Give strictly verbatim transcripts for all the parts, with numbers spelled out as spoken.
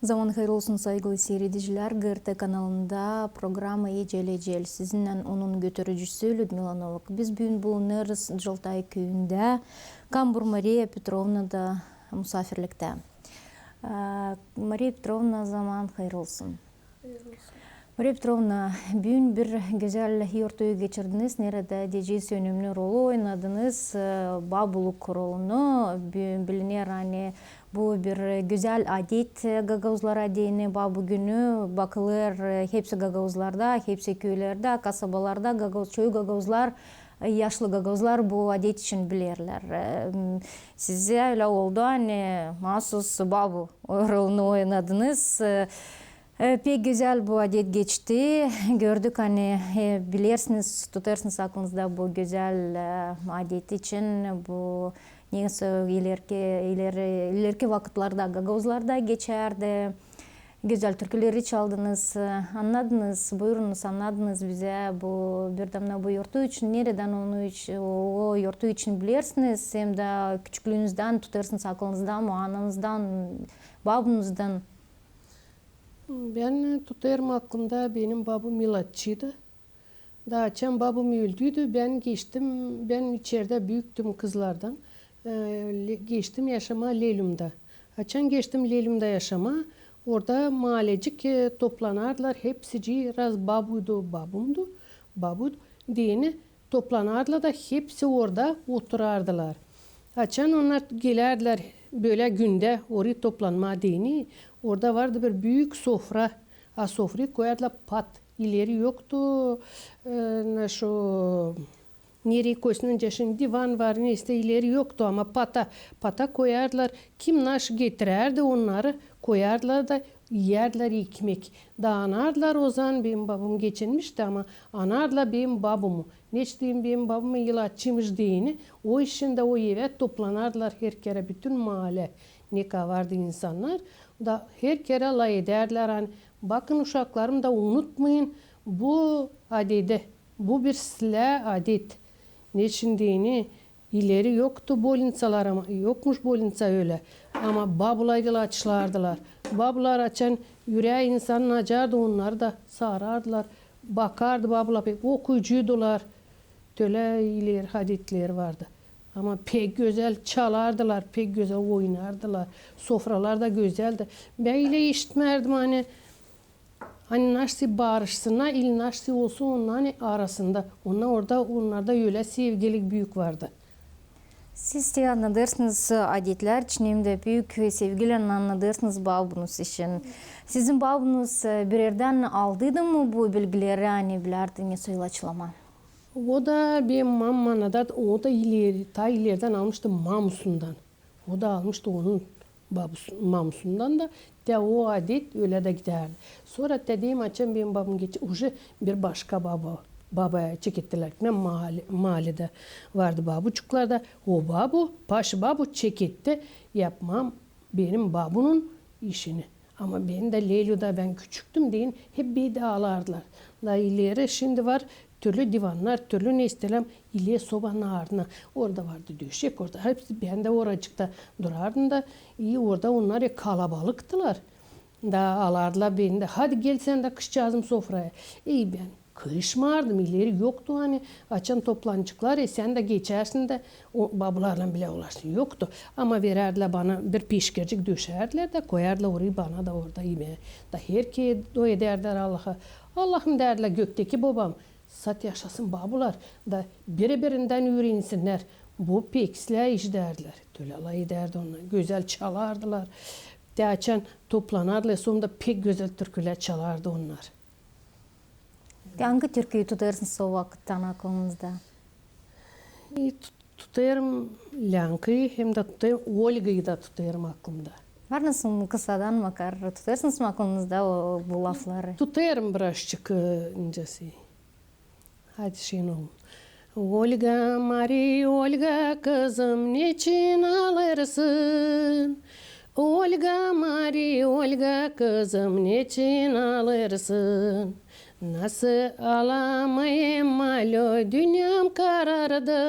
Zaman hayır olsun, saygılı siirediciler. GRT kanalında programma Ecel-ecel. Sizinnän onun götürücüsü Lüdmila Novak. Biz büün bulunêrız Caltay küüyündä. Kambur Mariya Petrovnada musaafirliktä. Ee, Mariya Petrovna, zaman hayır olsun. Mariya Petrovna, büün bir gözäl yortuyu geçirdiniz, neredä deyecez, önemli rolu oynadınız, e, babuluk rolunu. Büün biliner, ani bu bir gözäl adet, e, gagauzlara deyni, babu günü bakılêr, e, hepsi gagauzlarda, hepsi küülerdä, kasabalarda gagauz, çoyu gagauzlar, e, yaşlı gagauzlar bu adet için bilerlär. E, m, sizä ölä oldu, ani maasuz babu rolunu oynadınız. E, E, pek gözäl bu adet geçti. Gördük, ani, e, bilersiniz, tutêrsınız aklınızda bu gözäl, e, adet için, bu nesoy ilerki, ileri, ilerki vakıtlarda gagauzlarda geçärdi. Gözäl türküleri çaldınız, e, annadınız, buyurunuz, annadınız bizä bu, birdämnä bu yortu için, neredän onu iç-, o, o yortu için bilersiniz, hem dä küçüklüünüzdän tutêrsınız aklınızda mı, ananızdan, babunuzdan? Bän tutêrım aklımda, benim babum ilaatçıydı. Da açan babum öldüydü, bän geçtim, bän içerdä büüktüm kızlardan. E, le-, geçtim yaşamaa Lelümdä. Açan geçtim Lelümdä yaşamaa, orada maalecik, e, toplanardılar, hepsicii raz babuydu, babumdu, babuydu deyni. Toplanardılar da hepsi orada oturardılar. Açan onnar gelärdilär bölä gündä orayı toplanmaa deyni, orada vardı bir büük sofra, a sofrayı koyardılar pat. İleri yoktu, e, naşı, nereyi koysun, nicä şindi divan var, neysä, ileri yoktu, ama pata, pata koyardılar. Kim naşı getirärdi, onnarı koyardılar da iyärdilär ekmek. Da anardılar, o zaman benim babum geçinmişti, ama anardılar benim babumu. Neçin deyni, benim babum ilaatçıymış deyni. O işindä o evä toplanardılar her kerä bütün maalä, ne kadar vardı insannar. Da her kerä lafedärdilär, ani, bakın, uşaklarım, da unutmayın bu adedi. Bu bir islää adet. Neçin deyni, ileri yoktu bolniţalar, ama yokmuş bolniţa ölä. Ama babular ilaçlardılar. Babular açan ürää insanın acardı, onnarı da sarardılar. Bakardı babular, pek okuyucuydular. Tölä ileri adetleri vardı. Ama pek gözäl çalardılar, pek gözäl oynardılar. Sofralar da gözäldi. Bän ilä işitmärdim, ani, ani naşey barışsınnar, ili naşey olsun onnarın arasında. Onnar orada, onnarda ölä sevgilik büük vardı. Siz te annadêrsınız adetlär için, hem dä büük sevgilän annadêrsınız babunuz için. Sizin babunuz, e, bir erdän aldıydı mı bu bilgileri, ani bilärdi nesoy ilaçlamaa? O da benim mamam annadar, o da ileri, taa ilerdän almıştı mamusundan. O da almıştı onun babusu-, mamusundan da, te o adet ölä dä gidärdi. Sora te deyim, açan benim babum geçti, uje bir başka baba, babaya çekettilär. Benim maal-, maaledä vardı babuçuklar da, o babu, baş babu çeketti yapmaa benim babunun işini. Ama bän dä Lelüdä, bän küçüktüm deyni, hep bendä alardılar. Da ileri şindi var türlü divannar, türlü neysä, ileri sobanın aardına. Orada vardı döşek, orada hepsi, bän dä oracıkta durardım da, i orada onnar hep kalabalıktılar. Da alardılar beni dä, hadi gel sän dä, kızçaazım, sofraya. E, bän kızışmardım, ileri yoktu, ani açan toplanaceklar, e, sän dä geçärsin dä o babularlan bilä olarsın. Yoktu. Ama verärdilär bana bir peşkircik, döşärdilär dä koyardılar orayı bana da orada imää. Da herkezi doyurärdilär Allahı. Allahım, därdilär, gökteki babam, sat yaşasın babular, da biri-birindän üürensinnär. Bu pek islää iş, därdilär. Tölä lafedärdi onnar. Gözäl çalardılar. Te açan toplanardılar, sonunda pek gözäl türkülär çalardı onnar. Angı türküyü tutêrsınız o vakıttan aklınızda? E, tut-, tutêrım Lyankayı, hem dä tutêrım, Olgayı da tutêrım aklımda. Var nasıl kısadan bakar, tutêrsınız mı aklınızda o, bu lafları? Tutêrım birazçık, e, nicäsä. Hadi şindi. Olga, Mari, Olga, kızım, neçin alêrsın? Olga, Mari, Olga, kızım, neçin alêrsın? Nasıl alamayım, alo, dünnäm karardı.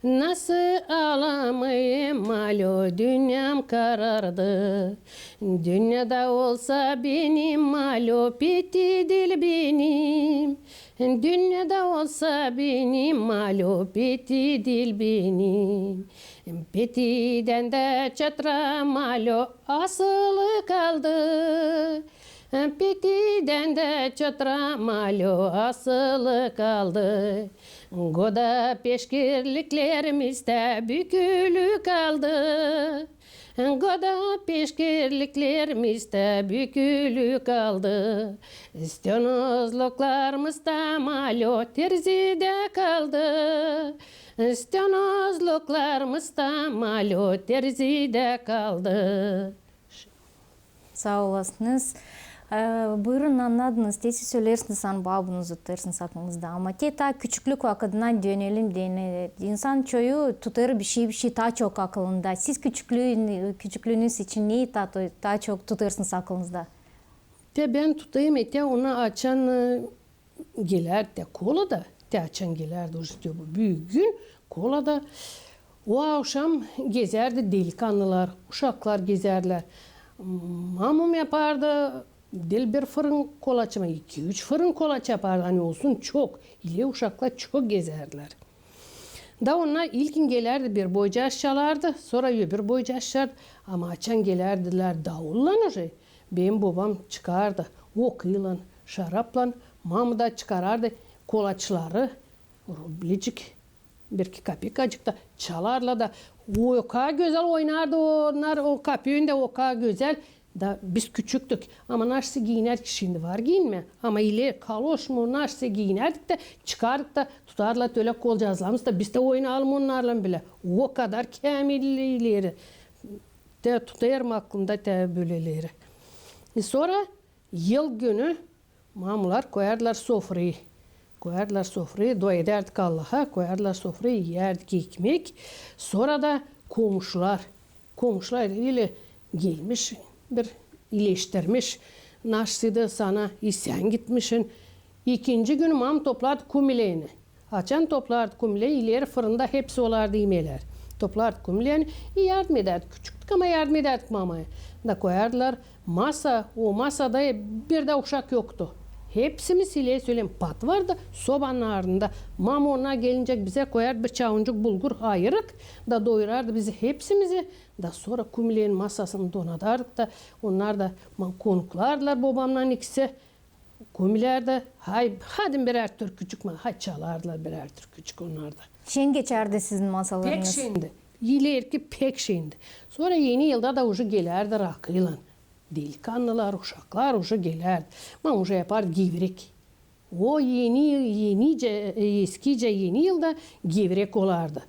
Nasıl alamêêrım, alo, dünnäm karardı. Dünnedä olsa benim, alo, pek diil benim. Dünnedä olsa benim, alo, pek diil benim. Pek dä çatıra, alo, asılı kaldı. Pek dä çatıra, alo, asılı kaldı. Goda peşkirliklerimiz dä bükülü kaldı. Goda peşkirliklerimiz dä bükülü kaldı. Stenozluklarımız dä, alo, terzidä kaldı. Stenozluklarımız dä, alo, terzidä kaldı. Saa olasınız. E, buyurun, annadınız, te siz söleersiniz, ani babunuzu tutêrsınız aklınızda. Ama te taa küçüklük vakıdına dönelim deyni. İnsan çoyu tutêr bişey, bişey taa çok aklında. Siz küçüklüün-, küçüklüünüz için neyi taa, taa çok tutêrsınız aklınızda? Te bän tutêrım, e, te ona açan, e, gelärdi te kolada, te açan gelärdi, uje te bu büük gün kolada. O avşam gezärdi delikannılar, uşaklar gezärdilär. Mamam yapardı, diil bir fırın kolaça, ama iki-üç fırın kolaça yapardı, ani olsun çok. İle uşaklar çok gezärdilär. Da onnar ilkin gelärdi, bir boycu çalardı, sora öbür boycu çalardı. Ama açan gelärdilär daullan uje, benim bobam çıkardı okuylan, şaraplan, mama da çıkarardı kolaçları, rublecik, bir-iki kapekacık da çalardılar da, o, o kadar gözäl oynardı onnar, o kapöndä o kadar gözäl. Da biz küçüktük. Ama naşey giiyinärdik, şindi var giiyinmää. Ama ile kaloş mu, naşey giiyinärdik dä, çıkardık da, tutardılar ölä kolcazlarımız da, biz dä oynayalım onnarlan bilä. O kadar käämil ileri. Te tutêrım aklımda te böleleri. E, sora yıl günü mamalar koyardılar sofrayı. Koyardılar sofrayı, dua edärdik Allaha, koyardılar sofrayı, iyärdik ekmek. Sora da komuşlar, komuşlar ile gelmiş, bir ileştirmiş, naşeydı sana, i sän gitmişin. İkinci günü mama toplardı kumileeni. Açan toplardı kumileeni, ileri fırında hepsi olardı imeklär. Toplardı kumileeni, i yardım edärdik, küçüktük, ama yardım edärdik mamaya. Da koyardılar masa, o masada bir dä uşak yoktu. Hepsimiz, ile söleerim, pat vardı sobanın aarında. Mama onnar gelincä bizä koyardı bir çavuncuk bulgur ayırık da doyurardı bizi hepsimizi. Da sora kumileerin masasını donadardık da, onnar da ma-, konuklardılar, bobamnan ikisi. Kumilär dä, hay, hadi birär türkücük, ma-, hay, çalardılar birär türkücük onnar da. Şen geçärdi sizin masalarınız? Pek şendi. İlerki pek şendi. Sora eni yılda da uje gelärdi rakıylan. Delikannılar, uşaklar uje gelärdi. Ma uje yapardı gevrek. O eni, enicä, eskicä eni yılda gevrek olardı.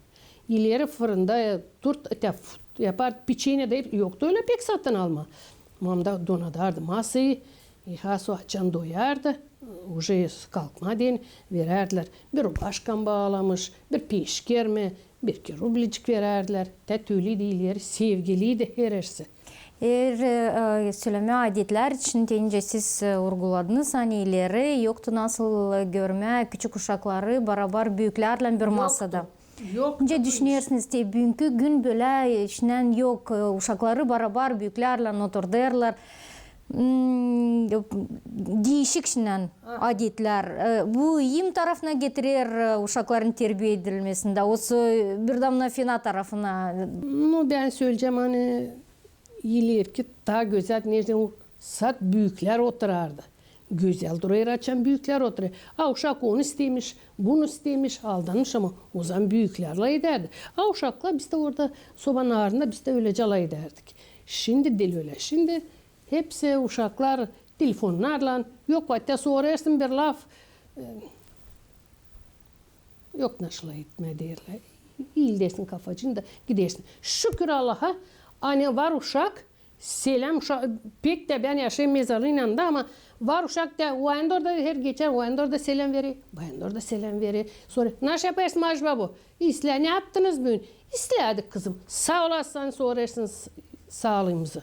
İleri fırında, e, turt, te, f-, yapardı piçenä dä, yoktu ölä pek satın alma. Mama da donadardı masayı, e, has o açan doyardı, uje kalkma deyni verärdilär. Bir rubaşka baalamış, bir peşkermä, bir-iki rublecik verärdilär. Te tölä deyni sevgiliydi herersi. Er, e, sölemää adetlär için, te nicä siz, e, urguladınız, ani ileri yoktu nasıl, e, görmää küçük uşakları barabar büüklärlän bir masada. Yoktu. Nicä düşünersiniz, te büünkü gün bölä, e, işnän yok, e, uşakları barabar büüklärlän oturdêrlar. Hmm, diişik işnän adetlär. E, bu iim tarafına getirer, e, uşakların terbiya edilmesindä, osa bir dä fena tarafına? Nu, bän söleyecäm, ani ilerki taa gözäl, neredä o saat büüklär oturardı. Gözäl durêr, açan büüklär oturêr. A uşak onu istemiş, bunu istemiş, aldanmış, ama ozaman büüklär lafedärdi. A uşaklar, biz dä orada sobanın aarında, biz dä ölecä lafedärdik. Şindi diil ölä. Şindi hepsi uşaklar telefonnarlan, yok, hatta sorêrsın bir laf, e, yok, naşlay etmää deerlär. İldersin kafacını da gidersin. Şükür Allaha, ani var uşak, seläm uşa-, pek dä bän yaşêêrım mezarlıın yanında, ama var uşak da, o yanda orada her geçer, o yanda orada seläm verer, bu yanda orada seläm verer. Sorêr, naşey yapêrsın, Macit baba? İslää, ne yaptınız büün? İsläädik, kızım. Saa olasın, sorêrsın s-, saalıımızı.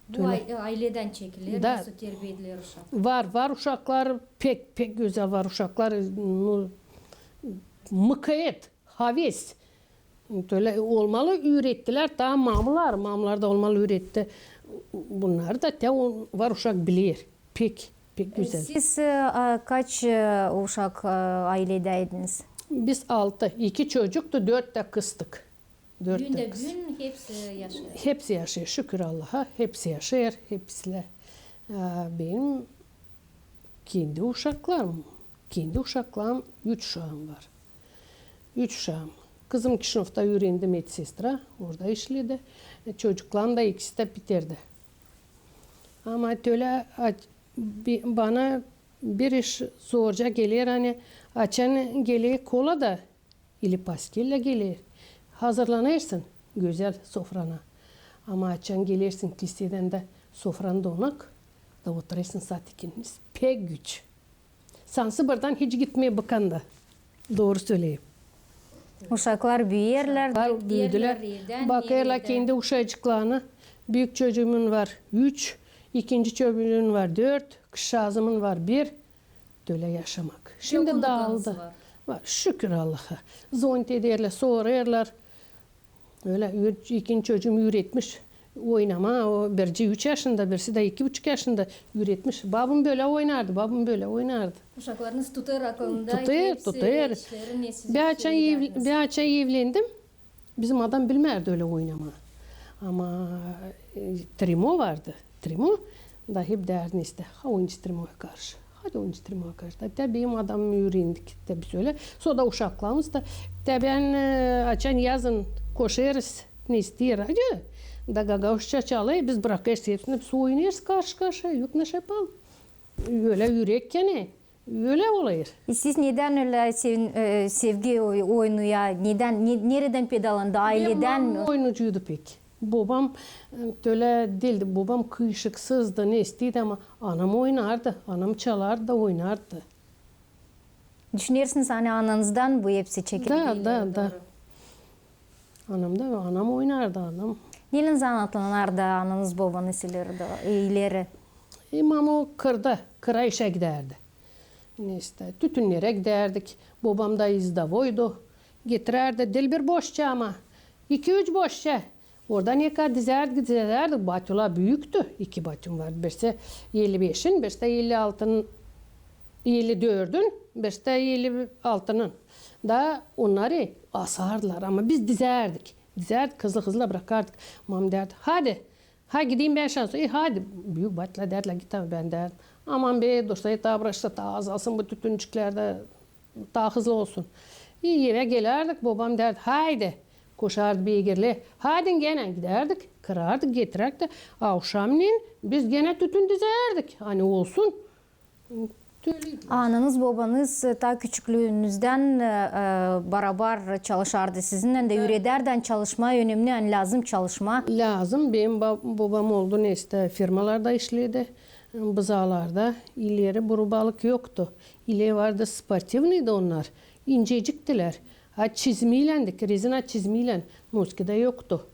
Bu ay-, ailedän çekiler, da, nasıl terbiya ediler uşak. Var, var uşaklar, pek, pek gözäl var uşaklar, nu, mıkayet, haves. Ölä olmalı üürettilär, taa mamılar, mamılar da olmalı üüretti. Bunnarı da te o var uşak biler. Pek, pek gözäl. Siz, e, a, kaç, e, uşak, e, ayledäydiniz? Biz altı. İki çocuktu, dört tä kızdık. Dört tä kız. Büün dä büün hepsi yaşêêr? Hepsi yaşêêr, şükür Allaha, hepsi yaşêêr, hepsilär. A, benim kendi uşaklarım, kendi uşaklarım, üç uşaam var. Üç uşaam. Kızım Kişinövda üürendi medsestra, orada işledi. E, çocuklarım da ikisi dä bitirdi. Ama tölä a-, bi-, bana bir iş zorca geler, ani açan geler kola da, ili pastelä geler, hazırlanêrsın gözäl sofrana. Ama açan gelersin kilsedän dä sofran donak, da oturêrsın saat ikiniz. Pek güç. Sansı buradan hiç gitmeer bıkanda. Dooru söleyim. Uşaklar büüyerlär, uşaklar büüdülär, evdän bakêrlar kendi uşacıklarına. Büük çocuumun var üç, ikinci çocuumun var dört, kızçaazımın var bir. Tölä yaşamak. Şindi daaldı. Var, şükür Allaha. Zvonit ederlär, sorêrlar. Ölä üç, ikinci çocuum üüretmiş oynamaa, o biricii üç yaşında, birisi dä iki buçuk yaşında, üüretmiş. Babam bölä oynardı, babam bölä oynardı. Uşaklarınız tutêr akılında hepsi işleri, ne siz söleerdiz. Tutêr, tutêr. Bän açan ev-, bän açan evlendim, bizim adam bilmärdi ölä oynamaa. Ama, e, trimo vardı, trimo. Da hep deerdi, neysä, ha, oynayacez trimoya karşı. Hadi oynayacez trimoya karşı. Da, da benim adamım üürendi, te biz ölä. Sora da uşaklarımız da. Te bän, e, açan yazın koşêrız, ne isteer radio, da gagauzça çalêr, biz brakêrız hepsini, biz oynêêrız karşı-karşıya, yok ne şey yapalım. Ölä üürekkän, ölä olêr. E, siz nedän ölä sevin-, e, sevgi oy-, oyunuya, nedän, ne-, neredän peydalandı, ailedän mi? Benim mamam oyuncuydu pek. Bobam, e, tölä diildi. Bobam kıyışıksızdı, ne isteerdi, ama anam oynardı. Anam çalardı da oynardı. Düşünersiniz, ani ananızdan bu hepsi çekip geler. Da, da, da. Anam da, anam oynardı, anam. Neylän zanaatlanardı ananız, bobanız ileri? E, mama kırda, kıra işä gidärdi. Neysä, tütünnerä gidärdik. Bobam da izdovoydu. Getirärdi, diil bir boşça, ama iki-üç boşça. Orada ne kadar dizärdik, dizärdik. Batyular büüktü. İki batyum vardı. Birisi elli beşin, birisi dä elli altının, elli dördün, birisi dä elli altının. Da onnarı asardılar, ama biz dizärdik. Dizärdik, hızlı-hızlı brakardık. Mama deerdi, hadi, ha gideyim bän şansora. E, hadi, büük batyular deerdilär, git, ama bän deerdim, aman be, dursa, taa braksa, taa azalsın bu tütünçüklär dä, taa hızlı olsun. E, evä gelärdik, bobam deerdi, haydi. Koşardı beygirlär, haydi, genä gidärdik, kırardık, getirärdik dä, avşamnen biz genä tütün dizärdik, ani olsun. Tölä. Ananız, bobanız, e, taa küçüklüünüzdän, e, e, barabar çalışardı sizinnän dä, üüredärdi, ani çalışmaa önemli, ani lääzım çalışmaa. Lääzım. Benim ba-, bobam oldu, neysä, firmalarda işledi, buzaalarda. İleri burubalık yoktu. İleri vardı sportivnıy da onnar, inceciktilär. Ha, çizmiyländik, rezina çizmiylän, noski dä yoktu.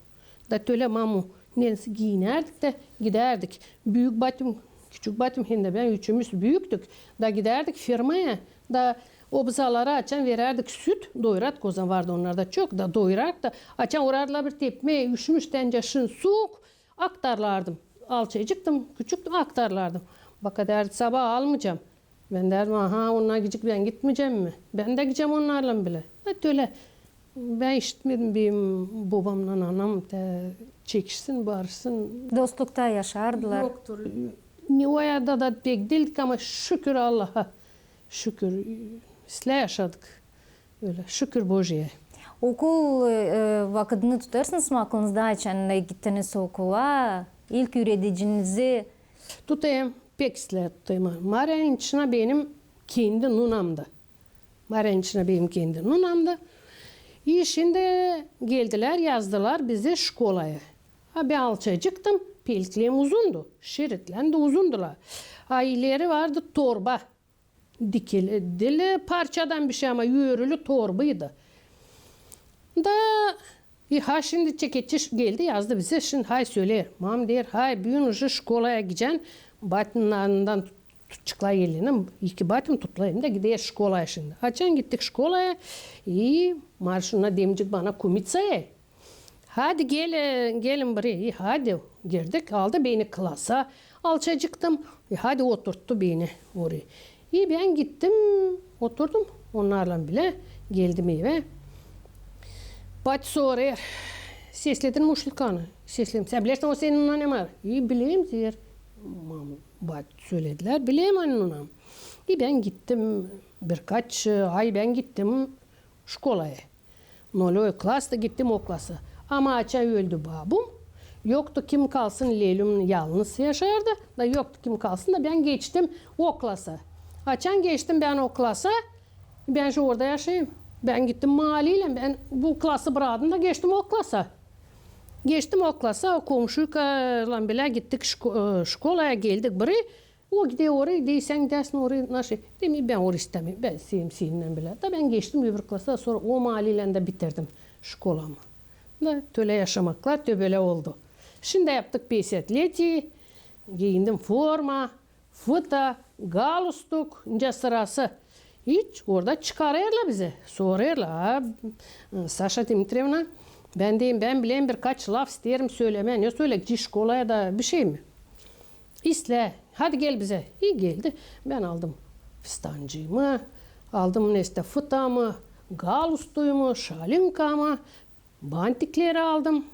Da tölä mamu, neysä, giiyinärdik dä gidärdik. Büük batyum, küçük batyum hem dä bän, üçümüz büüktük. Da gidärdik firmaya, da o buzaalara açan verärdik süt, doyurardık, o zaman vardı onnarda çok, da doyurardık da, açan urardılar bir tepmää, üşümüş, tencä şin suuk, aktarlardım. Alçacıktım, küçüktüm, aktarlardım. Baka deerdi, sabaa almayacam. Bän deerdim, aha, onnar gidecek, bän gitmeyecäm mi? Bän dä gidecäm onnarlan bilä. Da tölä. Bän işitmedim, benim bobamnan anam te çekişsin, barışsın. Dostlukta yaşardılar. Yoktur. Ne o yanda da pek diildik, ama şükür Allaha. Şükür, islää yaşadık. Ölä, şükür Bojuya. Okul, e, vakıdını tutêrsınız mı aklınızda, açan gittiniz okula? İlk üüredicinizi. Tutêrım, pek islää tutêrım. Marya İliçna benim kendi nunamdı. Marya İliçna benim kendi nunamdı. E, şindi geldilär, yazdılar bizi şkolaya. Ha, bän alçacıktım, peliklerim uzundu, şeritlärim dä uzundular. Ha, ileri vardı torba. Dikili, diil parçadan bişey, ama örülü torbaydı. Da, e, ha, şindi çeketçi geldi, yazdı bizä, şindi hay söleer. Mam deer, hay, büün uje şkolaya gidecän, batyundan tutaceklar elinden, iki batım tuttular, hem dä gider şkolaya şindi. Açan gittik şkolaya, i marşına demcik bana kumitsaya. Hadi gel, e, gelin buraya. İ, hadi. Girdik, aldı beni klasa. Alçacıktım. E, hadi oturttu beni oraya. İ, bän gittim, oturdum. Onnarlan bilä geldim evä. Bat sorar, sesledin mi Uşlukanı? Sesledim. Sän bilersin o senin ne var? İ, bilerim, deer. Mam, bat söledilär, bilerim, ani ona. İ, bän gittim, birkaç, e, ay bän gittim şkolaya. Nolöy klasta gittim o klasa. Ama açan öldü babum, yoktu kim kalsın, lelüm yalnız yaşardı, da yoktu kim kalsın, da bän geçtim o klasa. Açan geçtim bän o klasa, bän şindi orada yaşêêrım. Bän gittim maaliylän, bän bu klası braktım da geçtim o klasa. Geçtim o klasa, o komşuykalan bilä gittik şko-, e, şkolaya, geldik buraya. O gider oraya, deer, sän gidersin oraya, naşey. Deerim, bän orayı istämeerim, bän seninnän bilä. Da bän geçtim öbür klasa, sora o maaliylän dä bitirdim şkolamı. Da tölä yaşamaklar, tölä oldu. Şindi yaptık пятидесятилетие, giindim forma, fıta, galstuk, nicä sırası. Hiç, orada çıkarêrlar bizi, sorêrlar: "A, Saşa Dmitrievna, bän deyim, bän bilä birkaç laf isteerim sölemää, ne söleyecek şkolaya da bişey mi?" İslää, hadi gel bizä. İ, geldi. Bän aldım fistancıımı, aldım nestä fıtamı, galstuyumu, şalinkamı, bantikleri aldım.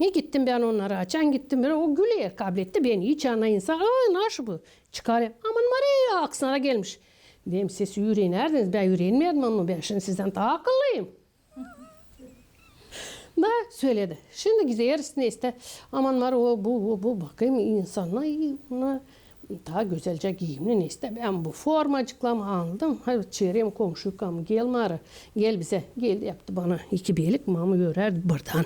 İ, gittim bän onnara. Açan gittim, o güler, kabletti beni. Hiç ana insan, "Ay, naşey bu?" Çıkar, "Aman Mariya, aklına gelmiş." Deerim, siz üürenärdiniz, bän üürenmedim, ama bän şindi sizdän taa akıllıyım. Da söledi. Şindi gideriz, nestä, aman var o, bu, o, bu, bakayım, insannar, i, ona taa gözälcä giimli, nestä, bän bu formacıklarımı aldım. Ha, çeereyim komşuykam, gel, Mara, gel bizä. Geldi, yaptı bana iki belik, mamı örärdi buradan.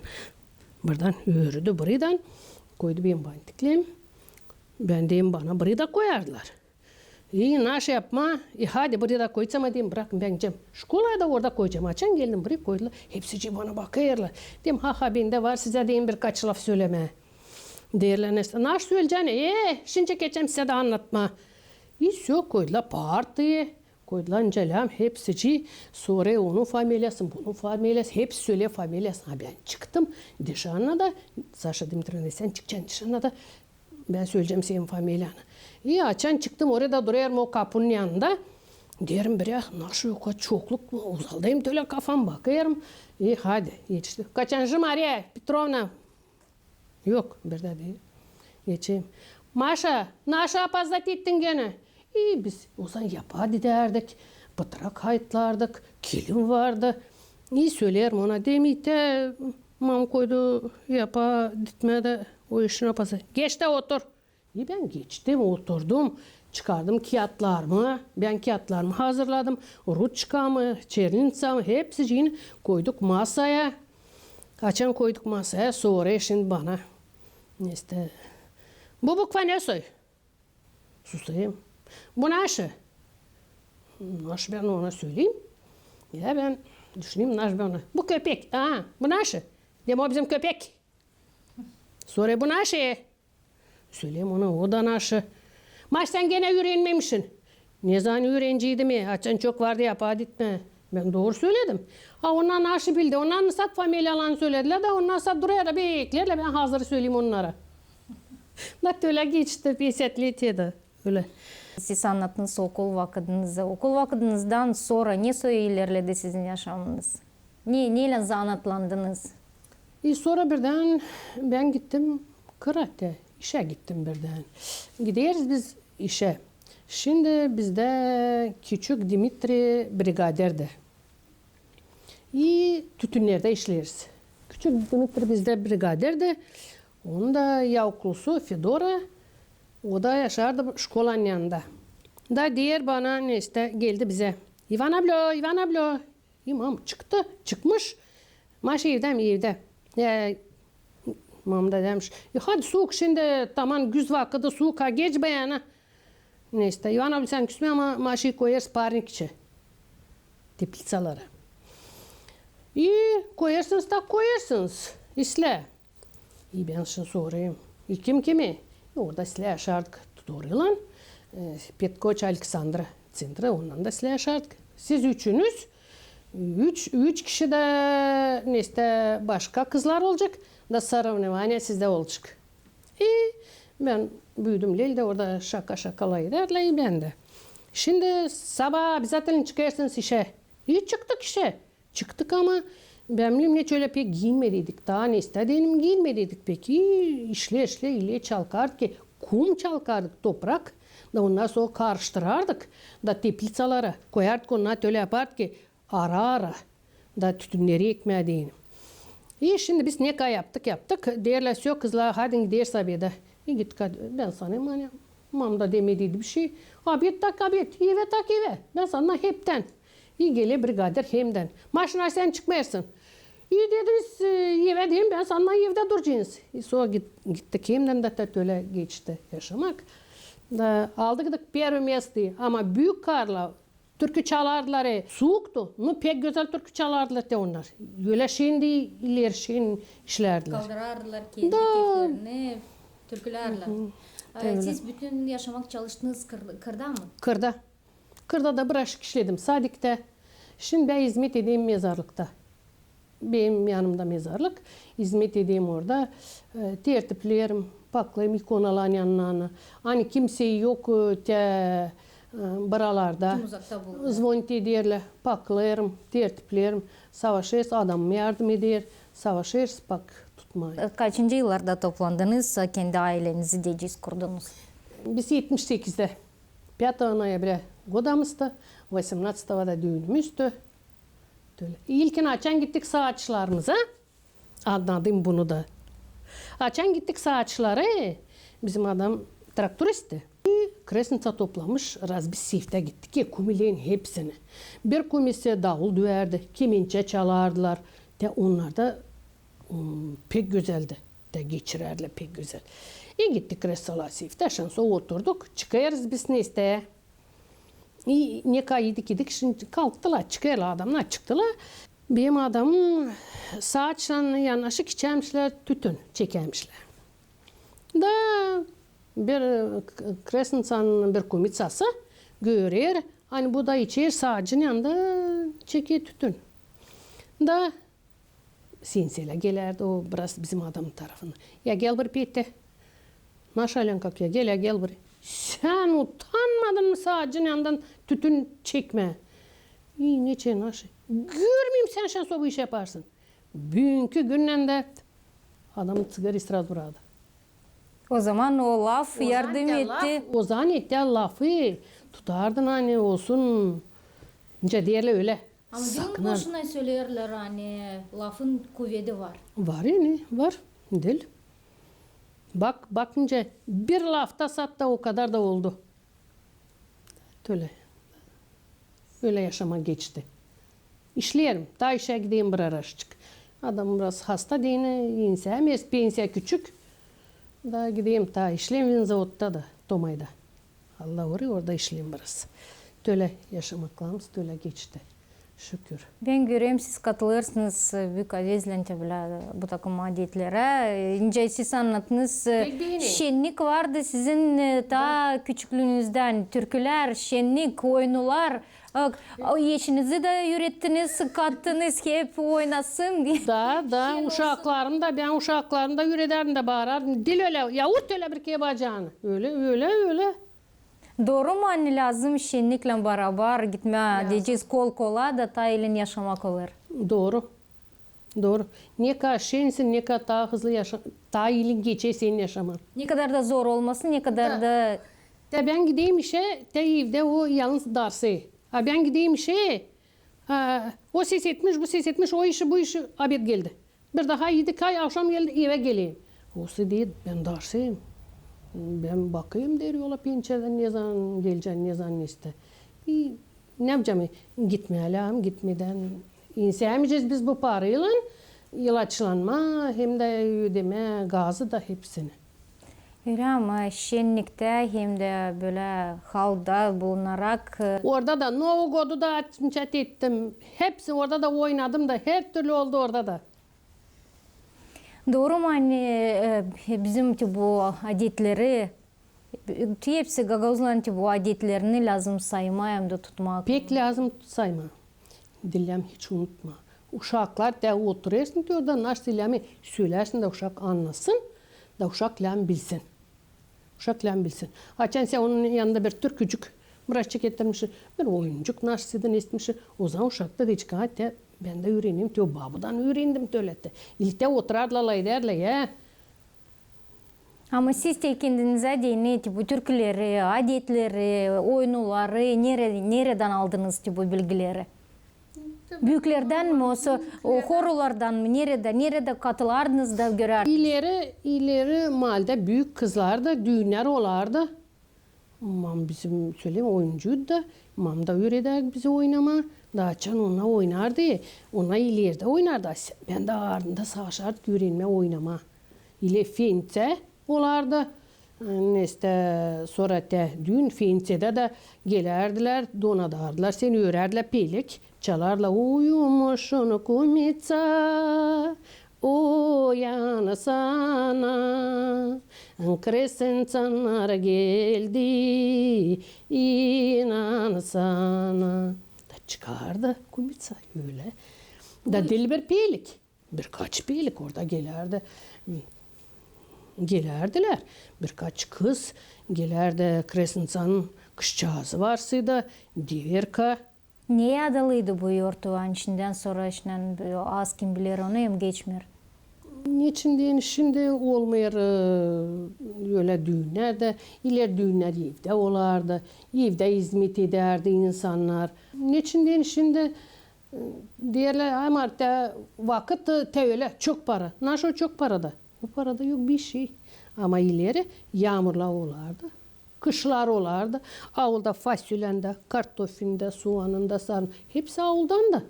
Buradan ördü buraydan, koydu benim bantiklerimi. Bän deyim, bana burayı da koyardılar. İ, naşey yapmaa? İ, hadi, burayı da koyacam, deyim, brakın, bän gidecäm şkolaya da orada koyacam. Açan geldim buraya, koydular. Hepsicii bana bakêrlar. Deyim, ha, ha, bendä var sizä, deyim, birkaç laf sölemää. Deerlär, nestä, naşey söleyecän? E, şindi geçecäm sizä dä annatmaa. İ, всё, koydular partayı, koydular nicä lääzım, hepsicii, sora onun familiyasını, bunun familiyasını, hepsi söleer familiyasını. Ha, bän çıktım dışarına da, Saşa Dmitrievna, sän çıkacan dışarına da, bän söleyecäm senin familiyanı. İ, açan çıktım, orada durêrım o kapunun yanında. Deerim, birä, naşey o kadar çokluk, uzaldayım tölä kafamı, bakêrım. İ, hadi, etişti. Kaçancı Mariya Petrovna? Yok, birdä diil. Geçeyim. Maşa, naşey опоздать ettin genä? İ, biz ozaman yapaa didärdik, pıtırak hayıtlardık, kilim vardı. İ, söleerim ona, deyim, ite, mam koydu yapaa ditmää da o işin опоздать. Geç dä otur. İ, bän geçtim, oturdum, çıkardım kiyatlarımı, bän kiyatlarımı hazırladım, ruçkamı, çernitsamı, hepsicini koyduk masaya. Açan koyduk masaya, sorar şindi bana, nestä, bu bukva ne soy? Susêrım. Bu naşey? Naşey bän ona söleyim? Ya bän düşüneyim, naşey bän ona. Bu köpek. A, bu naşey? Deyim, o bizim köpek. Sorar, bu naşey? Söleyim ona, o da naşey. Maş sän genä üürenmemişsin. Ne zaman üüreneceydim, e, açan çok vardı yapaa ditmää. Bän dooru söledim. A onnar naşey bildi. Onnar sat familiyalarını söledilär da, onnar sat durêr da bekleerlär, bän hazırı söleyim onnara. Da tölä geçti пятидесятилетие dä ölä. Siz annattınız okul vakıdınızı. Okul vakıdınızdan sora ne soy ilerledi sizin yaşamınız? Ne, neylän zanaatlandınız? E, sora birdän bän gittim kıraata, işä gittim birdän. Gideriz biz işä. Şindi bizdä küçük Dmitri brigaderdi. İ tütünnerdä işleeriz. Küçük Dmitri bizdä brigaderdi. Onun da yauklusu Fedora, o da yaşardı şkolanın yanında. Da deer bana, nestä, geldi bizä. İvan ablö, İvan ablö. İ, mam çıktı, çıkmış. Maşa evdä mi? Evdä. E, mam da demiş, e, hadi suuk şindi, taman güz vakıdı, suuk, ha, geç bän. Nestä, İvan abi, sän küsmä, ama Maşayı koyêrız parnikçä, tepliţalara. İ koyêrsınız, tak koyêrsınız, islää. İ bän şindi sorêrım, i kim kimi? İ orada islää yaşardık Fedoraylan. E, Petkoç Aleksandra centrä, ondan da islää yaşardık. Siz üçünüz, üç, üç kişi dä, neysä, başka kızlar olacek, da sorovnovaniya sizdä olacek. E, bän büüdüm Lelede, orada şaka-şaka lafedärlär, e, bän dä. Şindi sabaa obezaatelno çıkêrsınız işä. E, çıktık işä. Çıktık, ama bän bilmeerim, neçin ölä pek giinmediydik. Taa neysä deyni giinmediydik pek. E, işlää, işlää, ilä çalkardık, kum çalkardık, toprak. Da ondan sora karıştırardık. Da tepliţalara koyardık, onnar tölä yapardık, ara-ara. Da tütünneri ekmää deyni. E, şindi biz nekadar yaptık, yaptık. Deerlär, всё, kızlar, hadi gideriz obeda. E, gittik, hadi. Bän sanêrım, ani mam da demediydi bişey. Obed tak obed, evä tak evä. Bän sanêrım, heptän. E, geler brigadir hemdän. Maşina sän çıkmêêrsın. E, dedi, biz, e, evä deyni, bän sanêrım, evdä duracanız. E, sora git-, gittik hemdän, da taa tölä geçti yaşamak. Da aldıydık первое место, ama büük karla türkü çalardılar, e, suuktu. Nu, pek gözäl türkü çalardılar te onnar. Ölä şindi ileri şindi işlärdilär. Kaldırardılar kendi keflerini, türkülärlär. E, siz bütün yaşamak çalıştınız kır-, kırda mı? Kırda. Kırda da birazcık işledim sadiktä. Şindi bän izmet ederim mezarlıkta. Benim yanımda mezarlık. İzmet ederim orada. E, tertipleerim, paklêêrım ikonaların yanlarını. Ani kimsey yok, e, te, e, buralarda. Kim uzakta bulunêr. Zvonit ederlär, paklêêrım, tertipleerim. Savaşêrız, adamım yardım eder. Savaşêrız pak tutmaa. E, kaçıncı yıllarda toplandınız, e, kendi aylenizi deyecez kurdunuz? Biz etmiş sekizdä. Пятого ноября годомузду, восемнадцатого da düünümüzdü. Tölä. İlkin açan gittik saaçlarımıza, annadım bunu da. Açan gittik saaçlara, bizim adam traktoristti. Kresnica toplamış, razbit seyftä gittik. E, kumilerin hepsini. Bir kumisi davul düüyärdi, kemençä çalardılar. Te onnar da, m, pek gözäldi. Da geçirärdilär pek gözäl. E, gittik krescolar seyftä, şindi sora oturduk, çıkêrız biz neysä. E, nekadar idik, idik, şindi kalktılar, çıkêrlar, adamnar çıktılar. Benim adamım saaçlan yanaşık içärmişlär, tütün çekärmişlär. Da bir, e, k-, kresniţanın bir kumiţası görer, ani bu da içer, saacın yanında çeker tütün. Da Sensälä gelärdi o biraz bizim adamın tarafına. Ya gel beri, Petya. Naşa, Alenka, ya gel, ya gel beri. Sän utanmadın mı saacın yanından tütün çekmää? İi, neçin, naşa? Görmeyim, sän şindi bu işi yaparsın. Büünkü gündän dä adamın ţigarasını srazu braktı. O zaman o laf yardım etti. O zaman etti lafı. Tutardın, ani olsun. Nicä deerlär ölä. Ama diil boşuna söleerlär, ani lafın kuvedi var. Var, ani var. Diil. Bak, bakınca bir lafta sat da o kadar da oldu. Tölä. Ölä yaşamak geçti. İşleerim. Taa işä gideyim bir araşçık. Adam biraz hasta deyni, insäämez, pensiya küçük. Da gideyim taa işleerim vinzavodta da, Tomayda. Allah orayı, orada işleerim biraz. Tölä yaşamaklarımız tölä geçti. Şükür. Bän görerim, siz katılêrsınız büük avezlän te bölä bu takım adetlerä. Nicä siz annattınız, şennik vardı sizin, e, taa küçüklüünüzdän. Türkülär, şennik, oynular. E, o eşinizi dä üürettiniz, kattınız hep oynasın. Da, da, uşaklarım da, bän uşaklarımı da üüredärdim da baarardım. Diil ölä, ya ut ölä bir kerä bacaanı. Ölä, ölä, ölä. Dooru mu, ani lääzım şenniklän barabar gitmää, deyecez, kol-kola da taa iilin yaşamak olêr? Dooru. Dooru. Nekadar şensin, nekadar taa hızlı yaşa-, taa iilin geçer senin yaşaman. Nekadar da zor olmasın, nekadar da. Da bän gideyim işä, te evdä o yalnız darsêr. A bän gideyim işä, a, o ses etmiş, bu ses etmiş, o işi, bu işi, obed geldi. Bir daha iidik, ay, avşam geldi, evä geleyim. Osa deer, bän darsêrım. Bän bakêrım, deer, yola pensiyadan, ne zaman gelecän, ne zaman neysä. E, ne yapacam, e, gitmää lääzım, gitmedän insäämeyecez biz bu paraylan ilaçlanmaa hem dä ödemää gazı da hepsini. Ölä, ama şenniktä hem dä bölä halda bulunarak, e, orada da Novu godu da açınca ettim. Hepsi orada da oynadım da, her türlü oldu orada da. Dooru mu, ani, e, bizim te bu adetleri Hepsi gagauzların te bu adetlerini lääzım saymaa hem dä tutmaa. Pek lääzım saymaa. Dilläm hiç unutmaa. Uşaklar te oturêrsın te orada, naşey läämi söleersin da uşak annasın, da uşak läämi bilsin. Uşak läämi bilsin. Açan sän onun yanında bir türkücük, birazcık getirmişsin, bir oyuncuk, naşey da ne etmişsin, ozaman uşak da deyecek: "A, te, bän dä üürenerim, te o babudan üürendim te ölä te." İltä oturarlar, lafedärlär ya. Ama siz te kendinizä deyni, te bu türküleri, adetleri, oyunnarı nere-, neredän aldınız te bu bilgileri? Büüklerdän mi, osa, o, horulardan mı, neredä, neredä katılardınız da görerdiniz? İleri, ileri maallada büük kızlarda düünnär olardı. Mam bizim, söleyim, oyuncuydu da, mam da üüredärdi bizi oynamaa. Da açan onnar oynardı, onnar ilerä oynardı, a s-, bän dä ardında savaşardık üürenmää oynamaa. İleri fenţä olardı. Neştä, sora te düün fenţedä dä gelärdilär, donadardılar seni, örärdilär pelik, çalardılar: "Uyumuşsun, kumiţa, uyansana, kresinţanar geldi, inansana." Da çıkardı kumiţa ölä. Da diil bir pelik. Birkaç pelik orada gelärdi. Gelärdilär. Birkaç kız gelärdi, kresinţanın kızçaazı varsıydı, deverka. Ne adalıydı bu yortu, ani şindän sora iştän az kim biler onu hem geçmeer. Neçin deyni, şindi olmêêr, e, ölä düünnär dä, ileri düünnär evdä olardı, evdä izmet edärdi insannar. Neçin deyni, şindi Deerlär, ay, Marta, vakıt, e, te ölä çok para. Naşo çok para da? O para da yok bişey. Ama ileri yaamurlar olardı, kışlar olardı. Aulda fasulän dä, kartofin dä, suanın da, sarın, hepsi auldandı.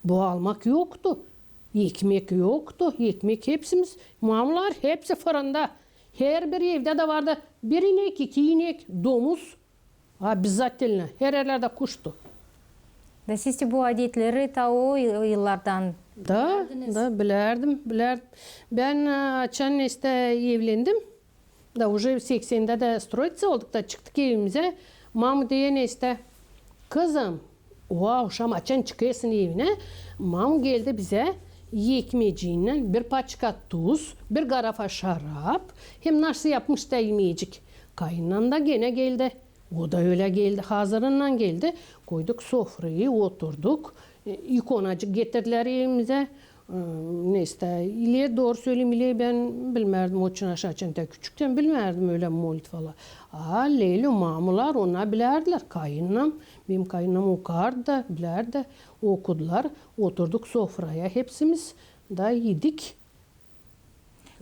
Bu almak yoktu. Ekmek yoktu. Ekmek hepsimiz, mamlar, hepsi fırında. Herbir evdä dä vardı bir inek, iki inek, domuz. Обязательно. Her erlerdä kuştu. Da siz te bu adetleri ta o yıllardan bilerdiniz? Da, bilärdim, bilärdim. Bän, e, açan neştä evlendim, da uje seksendä dä stroiţa olduk da çıktık evimizä. Mam deer neştä: "Kızım, o avşam açan çıkêrsın evinä, mam geldi bizä ekmecinnän bir paçka tuz, bir garafa şarap, hem naşey yapmış ta imecik." Kayınnam da genä geldi. O da ölä geldi, hazırınnan geldi. Koyduk sofrayı, oturduk. E, ikonacık getirdilär evimizä. E, neştä, ileri, dooru söleyim, ileri bän bilmärdim, o açan, açan tä küçüktän bilmärdim ölä molitvalar. A lelü, mamular, onnar bilärdilär. Kayınnam, benim kayınnam okardı da, bilärdi da, okudular. Oturduk sofraya hepsimiz da idik.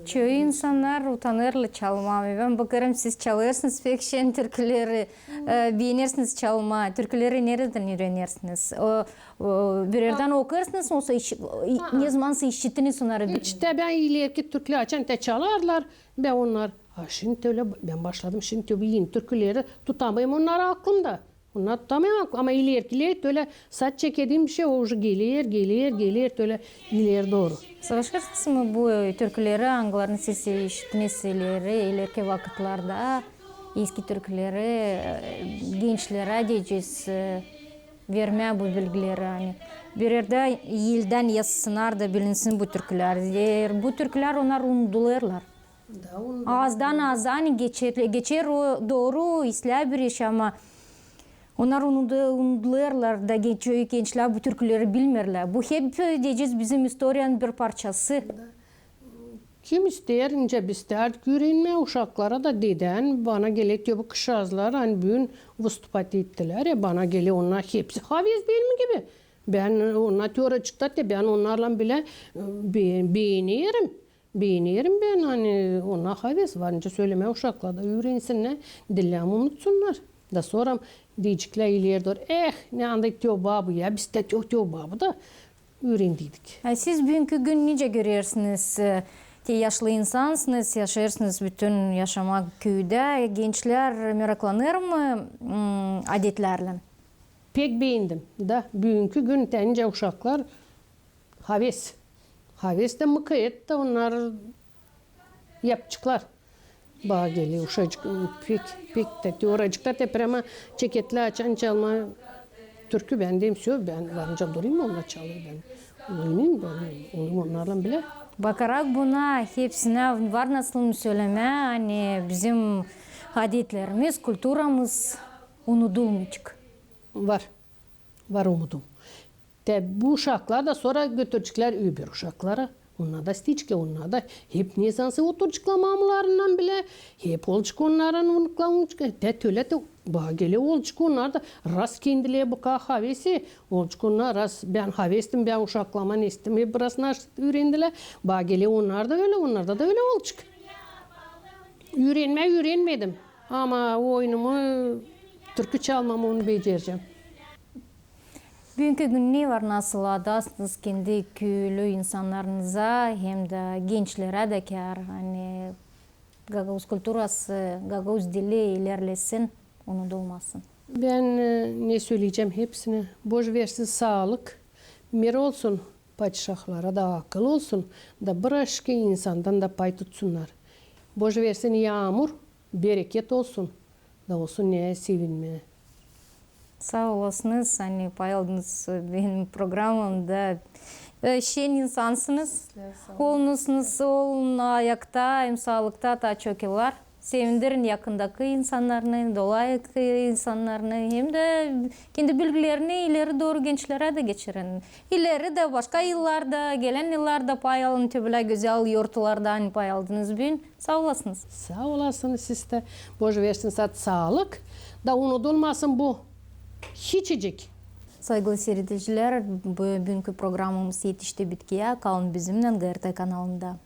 Çoyu insannar utanêrlar çalmaa. Bän bakêrım, siz çalêrsınız pek şen türküleri, e, beenersiniz çalmaa. Türküleri neredän üürenersiniz? O, o, bir erdän okêrsınız, osa iş-, i-, nezamansa işittiniz onnarı? İştä bän ilerki türküleri açan tä çalardılar, bän onnar, a, şindi ölä, bän başladım, şindi ölä eni türküleri tutamêêrım onnarı aklımda. Onnar tutamêêrım, ama ilerkileri ölä saat çekediim bişey, o uje geler, geler, geler ölä ileri dooru. Savaşêrsınız mı bu, e, türküleri, angılarını siz işittiniz ileri, ilerki vakıtlarda, eski türküleri, e, gençlerä deyecez, e, vermää bu bilgileri, ani bir erdä eldän yazsınnar da bilinsin bu türkülär. Eer bu türkülär, onnar unudulêrlar. Azdan aza geçer, geçer o dooru, islää bir iş, ama onnar unudu-, unudulêrlar da, çoyu gençlär bu türküleri bilmeerlär. Bu hep, deyecez, bizim istoriyanın bir parçası. Kim isteer, nicä biz istärdik üürenmää, uşaklara da dedän, bana geler te bu kızçaazlar, ani büün vıstupat ettilär ya, bana geler onnar hepsi haves benim gibi. Bän onnar te oracıkta te, bän onnarlan bilä, e, be-, beenerim. Beenerim bän, ani onnar haves var, nicä sölemää uşaklara da üürensinnär, dillän unutsunnar. Da sora deyeceklär ileri dooru: "Eh, ne anda te o babu ya, biz tä te o, te o babu da üürendiydik." A siz büünkü gün nicä görersiniz, e, te yaşlı insansınız, yaşêêrsınız bütün yaşamak küüdä, gençlär meraklanêr mı, m, adetlärlän? Pek beendim da büünkü gün tä nicä uşaklar haves. Haves da mıkayet da onnar yapaceklar. Bana geler, uşacık, pek, pek tä te oracıkta te prama çeketlär açan çalmaa türkü, bän deerim, всё, bän varınca durayım, onnar çalêr, bän oynayım, bän olayım onnarlan bilä. Bakarak buna hepsinä var nasıl sölemää, ani bizim adetlerimiz, kulturamız unudulmayacek. Var. Var umudum. Te bu uşaklar da sora götüreceklär öbür uşaklara. Onnar da isteyeklär, onnar da hep nezansä oturaceklar mamalarınnan bilä. Hep olacek onnarın unuklar, unuklar. Te tölä te bana geler, olacek onnar da, raz kendileri bu kadar havesi, olacek onnar raz, bän havestim, bän uşaklama nestim, hep biraz nasıl üürendilär. Bana geler, onnar da ölä, onnarda da ölä olacek. Üürenmää üürenmedim. Ama oyunumu, türkü çalmamı, onu becerecäm. Büünkü gün ne var nasıl adasınız kendi küülü insannarınıza hem dä gençlerä dä kär, ani gagauz kulturası, gagauz dili ilerlesin, unudulmasın? Bän, e, ne söleyecäm hepsinä: boş versin saalık, mir olsun padişahlara, da akıl olsun, da bir başka insandan da pay tutsunnar. Boş versin yaamur, bereket olsun, da olsun neyä sevinmää. Saa olasınız, ani pay aldınız benim programamda. E, şen insansınız. Sizlär saa olun. Olunuz, olun ayakta hem saalıkta taa çok yıllar. Sevindirin yakındakı insannarını, dolayıkı insannarını, hem dä kendi bilgilerini ileri dooru gençlerä dä geçirin. İleri dä, başka yıllarda, gelän yıllarda pay alın te bölä gözäl yortulardan pay aldınız büün. Saa olasınız. Saa olasınız siz dä. Boş versin sad saalık, da unudulmasın bu hiçicik. Saygılı siiredicilär, bu, büünkü programamız etişti bitkiyä. Kalın bizimnän GRT kanalında.